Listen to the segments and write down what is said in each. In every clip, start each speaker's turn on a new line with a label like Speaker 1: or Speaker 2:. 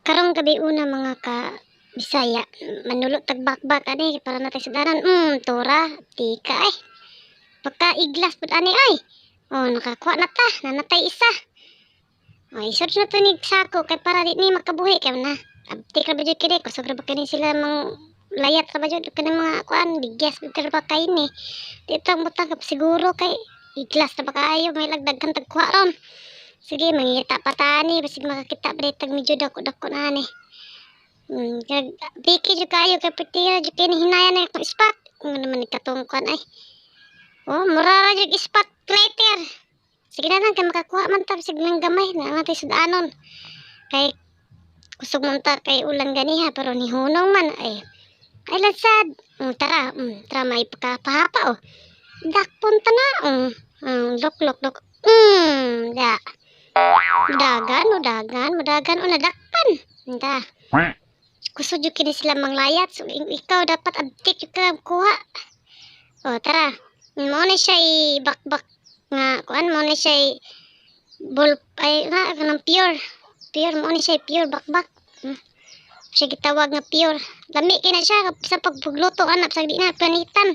Speaker 1: Karong gabi una, mga ka Bisaya, manulo tag bakbak ani para natay sudanan. Tura, tika ay. Pagka iglas pud ani ay. Oh, nakakuha na ta, nanatay isa. Oh, isod na to ni sako kay para di ni makabuhi kay na. Abtik ra ba jud kini, kusog ra ba kini sila mang layat ra ba jud kani mga kuan, bigyas ra ba kay ni. Dito ang butang siguro kay iglas ra ba kaayo, may lagdaghan tag kuha ron. Sige, mangita pa ta ani basig makakita pa tag medyo dako-dako na ani. Kag biki jud kaayo kay pertira jud kini hinayan na akong spot. Kung ano naman katong kuan ay. Oh, mura ra jud spot plater. Sige na lang kay makakuha man ta bisag nang gamay na natay sudanon. Kay kusog man ta kay ulan ganiha pero nihunong man ay. Ay lasad. Tara, tara may pagkapahapa oh. Dakpon ta na. Lok lok lok. Da. Dagan, o dagan, mudagan o nadakpan. Da. Kusog jud kini sila manglayat. So ikaw dapat abtik jud ka kuha. O tara. Mao na siya bakbak nga kuan, mao na siya bul ay nga kanang pure. Pure mao na siya, pure bakbak. Siya gitawag nga pure. Lami kay na siya sa pagpugluto anak sa di na panitan.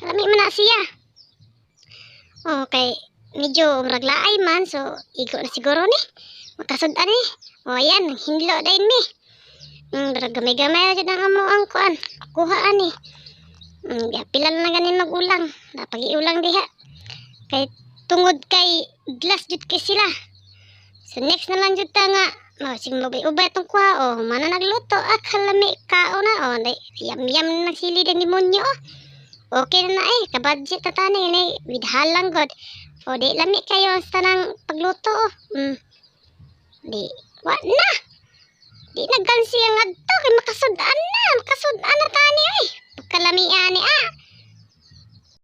Speaker 1: Lami man na siya. Okay, medyo murag laay man, so igo na siguro ni. Makasud-an ni. O ayan, hinlo dayon mi. Murag gamay-gamay ra jud ang amo ang kuan. Kuha ani. Pila na ganin magulang. Napag-iulang diha. Kay tungod kay glass jud kay sila. So next na lang jud ta nga sige mubay-ubay itong kuha oh, mana nagluto ah kalami kao na oh, yam yam na sili ng demonyo oh. Okay na na eh, kabudget ta tani ni with halang god. O di lami kayo sa tanang pagluto oh. Di wa na. Di na gansi ang adto kay makasud-an na.